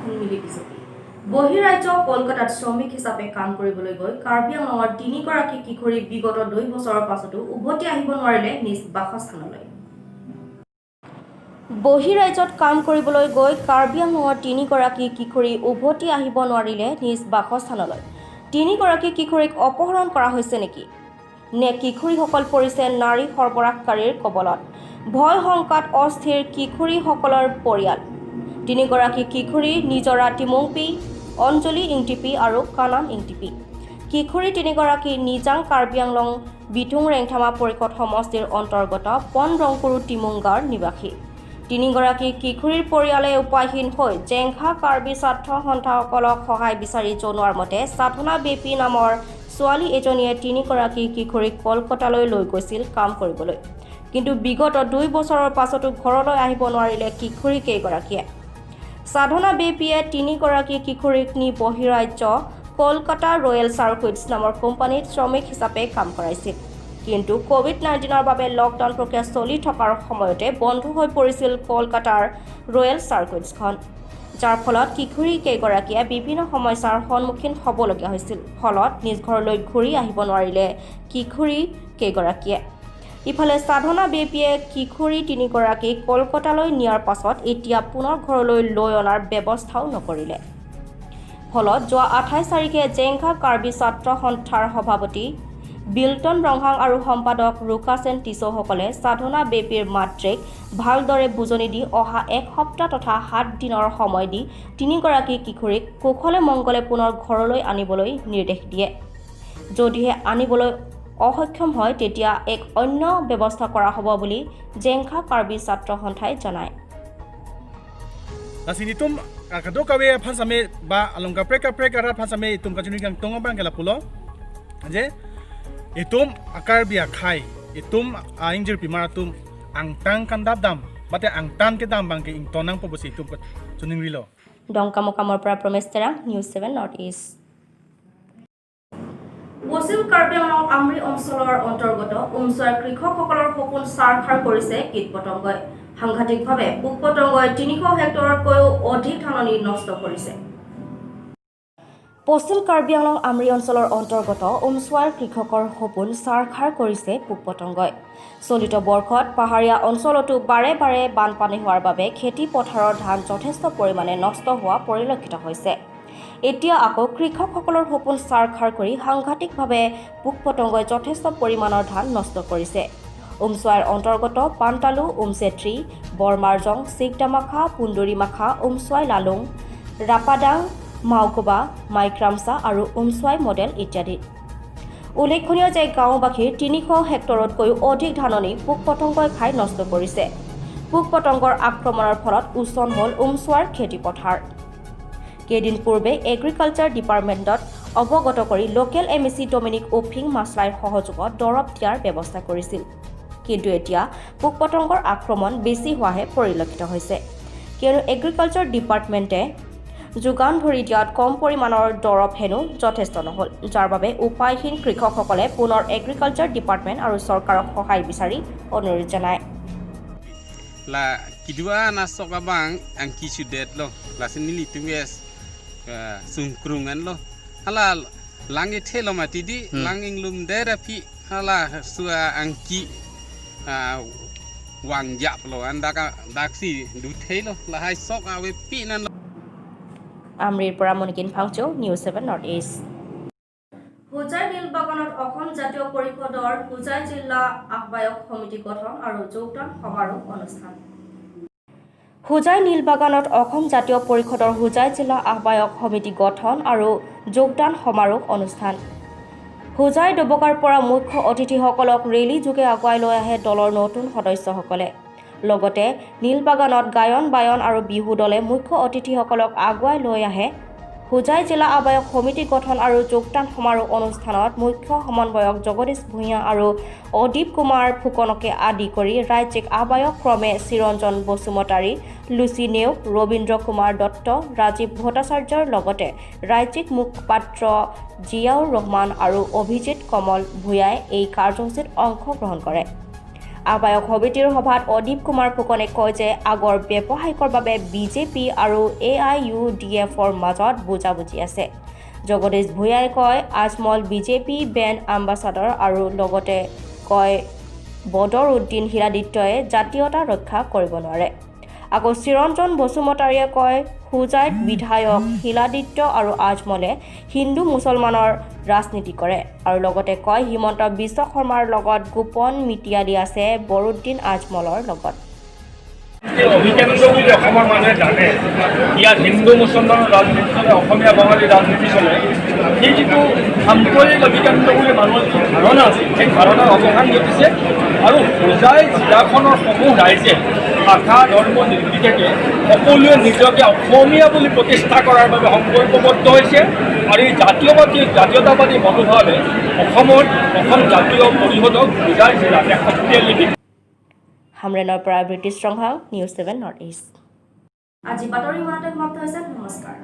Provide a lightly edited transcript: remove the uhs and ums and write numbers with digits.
হুনমিলি BJP. বহিৰাজ্য কলকাতাত শ্ৰমিক হিচাপে কাম কৰিবলৈ গৈ কাৰ্বি আংলঙৰ তিনিগৰাকী কিশোৰী বিগত 2 বছৰৰ পাছতো উভতি আহিব নোৱাৰিলে নিজ বাসস্থানলৈ। বহিৰাজ্যত কাম কৰিবলৈ গৈ কাৰ্বি আংলঙৰ তিনিগৰাকী কিশোৰী উভতি আহিব নোৱাৰিলে নিজ বাসস্থানলৈ। তিনিগৰাকী কিশোৰীক অপহৰণ কৰা হৈছে নেকি, নে কিশোৰীসকল পৰিছে নাৰী সৰবৰাহকাৰীৰ কবলত? ভয় শংকাত অস্থিৰ কিশোৰীসকলৰ পৰিয়াল। তিনিগৰাকী কিশোৰী নিজৰা টিমুংপি, অঞ্জলি ইংটিপি আৰু কানাম ইংটিপি। কিশোৰী তিনিগৰাকী নিজাং কাৰ্বি আংলং বিথুং ৰেংথামা পৰিষদ সমষ্টিৰ অন্তৰ্গত পন ৰংকুৰু টিমুং গাঁৱৰ নিবাসী। তিনিগৰাকী কিশোৰীৰ পৰিয়ালে উপায়হীন হৈ জেংখা কাৰ্বি ছাত্ৰ সন্থাসকলক সহায় বিচাৰি জনোৱাৰ মতে, সাধনা বেপী নামৰ ছোৱালী এজনীয়ে তিনিগৰাকী কিশোৰীক কলকাতালৈ লৈ গৈছিল কাম কৰিবলৈ। কিন্তু বিগত 2 বছৰৰ পাছতো ঘৰলৈ আহিব নোৱাৰিলে কিশোৰী কেইগৰাকীয়ে। সাধনা বেপীয়ে তিনিগৰাকী কিশোৰীক নি বহিৰাজ্য কলকাতা ৰয়েল চাৰ্কুইটছ নামৰ কোম্পানীত শ্ৰমিক হিচাপে কাম কৰাইছিল। কিন্তু ক'ভিড-19ৰ বাবে লকডাউন প্ৰক্ৰিয়া চলি থকাৰ সময়তে বন্ধ হৈ পৰিছিল কলকাতাৰ ৰয়েল চাৰ্কুইটছখন, যাৰ ফলত কিশোৰী কেইগৰাকীয়ে বিভিন্ন সমস্যাৰ সন্মুখীন হ'বলগীয়া হৈছিল। ফলত নিজ ঘৰলৈ ঘূৰি আহিব নোৱাৰিলে কিশোৰী কেইগৰাকীয়ে। ইফালে সাধনা বেপীয়ে কিশোৰী তিনিগৰাকীক কলকাতালৈ নিয়াৰ পাছত এতিয়া পুনৰ ঘৰলৈ লৈ অনাৰ ব্যৱস্থাও নকৰিলে। ফলত যোৱা 28 তাৰিখে জেংখা কাৰ্বি ছাত্ৰ সন্থাৰ সভাপতি বিল্টন ৰংহাং আৰু সম্পাদক ৰুকাচেন টিছৌসকলে সাধনা বেপীৰ মাতৃক ভালদৰে বুজনি দি অহা এক সপ্তাহ তথা 7 দিনৰ সময় দি তিনিগৰাকী কিশোৰীক কুশলে মংগলে পুনৰ ঘৰলৈ আনিবলৈ নিৰ্দেশ দিয়ে। যদিহে আনিবলৈ অসক্ষম হয়, তেতিয়া এক অন্য ব্যৱস্থা কৰা হ'ব বুলি জেংখা কাৰ্বি ছাত্ৰ সন্থাই জনায়। Nasi nitum kado kawe phan same ba along ka prek ka prek ka phan same itum ka chuni kang tonga bang kala pulo je itum akar bia khai itum injur pimara tum ang tang kan dap dam bate ang tan ke dam bang ke ing tonang po bosi itum ka chuning rilo. ডংকামোকামৰ পৰা Pramesh Terang, news 7 north east. পশ্চিম কাৰ্বি আংলং আমৰি অঞ্চলৰ অন্তৰ্গত উমচুৱাৰ কৃষকসকলৰ সপোন ছাৰখাৰ কৰিছে কীট পতংগই। সাংঘাতিকভাৱে পোক পতংগই 300 হেক্টৰতকৈও অধিক ধাননি নষ্ট কৰিছে। পশ্চিম কাৰ্বি আংলং আমৰি অঞ্চলৰ অন্তৰ্গত উমচুৱাৰ কৃষকৰ সপোন ছাৰখাৰ কৰিছে পোক পতংগই। চলিত বৰ্ষত পাহাৰীয়া অঞ্চলতো বাৰে বাৰে বানপানী হোৱাৰ বাবে খেতি পথাৰৰ ধান যথেষ্ট পৰিমাণে নষ্ট হোৱা পৰিলক্ষিত হৈছে। এতিয়া আকৌ কৃষকসকলৰ সপোন ছাৰখাৰ কৰি সাংঘাতিকভাৱে পোক পতংগই যথেষ্ট পৰিমাণৰ ধান নষ্ট কৰিছে। উমচুৱাৰ অন্তৰ্গত পান্তালু, উমচেত্ৰী, বৰমাৰজং, চিকদামাখা, পুন্দুৰিমাখা, উমচুৱাই লালুং, ৰাপাদাং, মাওকোবা, মাইক্ৰামচা আৰু উমচুৱাই মডেল ইত্যাদি। উল্লেখনীয় যে গাঁওবাসীৰ 300 হেক্টৰতকৈও অধিক ধাননি পোক পতংগই খাই নষ্ট কৰিছে। পোক পতংগৰ আক্ৰমণৰ ফলত উছন হ'ল উমচুৱাৰ খেতিপথাৰ। কেইদিন পূৰ্বে এগ্ৰিকালচাৰ ডিপাৰ্টমেণ্টত অৱগত কৰি local M E C Dominic Ophing মাছলাইৰ সহযোগত দৰৱ দিয়াৰ ব্যৱস্থা কৰিছিল। কিন্তু এতিয়া পোক পতংগৰ আক্ৰমণ বেছি হোৱাহে পৰিলক্ষিত হৈছে। কিয়নো এগ্ৰিকালচাৰ ডিপাৰ্টমেণ্টে যোগান ধৰি দিয়াত কম পৰিমাণৰ দৰৱ হেনো যথেষ্ট নহ'ল, যাৰ বাবে উপায়হীন কৃষকসকলে পুনৰ এগ্ৰিকালচাৰ ডিপাৰ্টমেণ্ট আৰু চৰকাৰক সহায় বিচাৰি অনুৰোধ জনায়। La kidua na soka bang ang kisu det lo la sinili tunges sungkrungan lo hala langi thelo ma tidi langing lum dera pi hala sua ang ki wang yap lo an daka daksi du thelo la hai sok awe pi nan. আমৰিৰ পৰা Monikin Phangcho, news 7 north east. Hojai নীলবাগানত অসম জাতীয় পৰিষদৰ হোজাই জিলা আহ্বায়ক সমিতি গঠন আৰু যোগদান সমাৰোহ অনুষ্ঠান। হোজাই নীলবাগানত অসম জাতীয় পৰিষদৰ হোজাই জিলা আহ্বায়ক সমিতি গঠন আৰু যোগদান সমাৰোহ অনুষ্ঠান। হোজাই ডবকাৰ পৰা মুখ্য অতিথিসকলক ৰেলী যোগে আগুৱাই লৈ আহে দলৰ নতুন সদস্যসকলে। লগতে নীলবাগানত গায়ন বায়ন আৰু বিহু দলে মুখ্য অতিথিসকলক আগুৱাই লৈ আহে। হোজাই জিলা আহ্বায়ক সমিতি গঠন আৰু যোগদান সমাৰোহ অনুষ্ঠানত মুখ্য সমন্বয়ক জগদীশ ভূঞা আৰু অদীপ কুমাৰ ফুকনকে আদি কৰি ৰাজ্যিক আহ্বায়ক ক্ৰমে চিৰঞ্জন বসুমতাৰী, লুচি নেওগ, ৰবীন্দ্ৰ কুমাৰ দত্ত, ৰাজীৱ ভট্টাচাৰ্যৰ লগতে ৰাজ্যিক মুখপাত্ৰ জিয়াউৰ ৰহমান আৰু অভিজিত কমল ভূঞাই এই কাৰ্যসূচীত অংশগ্ৰহণ কৰে। আহ্বায়ক সমিতিৰ সভাত অদীপ কুমাৰ ফুকনে কয় যে আগৰ ব্যৱসায়িকৰ বাবে বিজেপি আৰু এআইইউডিএফৰ মাজত বুজাবুজি আছে। জগদীশ ভূঞাই কয়, আজমল বিজেপি ব্ৰেণ্ড এম্বাচাডৰ আৰু লগতে কয়, বদৰ উদ্দিন শিলাদিত্যই জাতীয়তা ৰক্ষা কৰিব নোৱাৰে। আকৌ চিৰঞ্জন বসুমতাৰীয়ে কয়, হোজাইত বিধায়ক শিলাদিত্য আৰু আজমলে হিন্দু মুছলমানৰ ৰাজনীতি কৰে আৰু লগতে কয়, হিমন্ত বিশ্ব শৰ্মাৰ লগত গোপন মিতিয়ালি আছে বদৰুদ্দিন আজমলৰ লগত। এই অভিকেন্দ্ৰ বুলি অসমৰ মানুহে জানে, ইয়াত হিন্দু মুছলমানৰ ৰাজনীতি চলে, অসমীয়া বঙালী ৰাজনীতি চলে। সেই যিটো সাম্প্ৰদায়িক অভিকেন্দ্ৰ বুলি মানুহৰ যিটো ধাৰণা আছিল, সেই ধাৰণাৰ অৱসান ঘটিছে আৰু হোজাই জিলাখনৰ সমূহ ৰাইজে ভাষা ধৰ্ম নিৰ্বিশেষে সকলোৱে নিজকে অসমীয়া বুলি প্ৰতিষ্ঠা কৰাৰ বাবে সংকল্পবদ্ধ হৈছে আৰু এই জাতীয়তাবাদী মনোভাৱে অসমত অসম জাতীয় পৰিষদক হোজাই জিলাত এক শক্তিশালী হামৰেনৰ পৰা British Ronghang, news 7 north east. আজি বাতৰি ইমানতে সমাপ্ত হৈছে। নমস্কাৰ।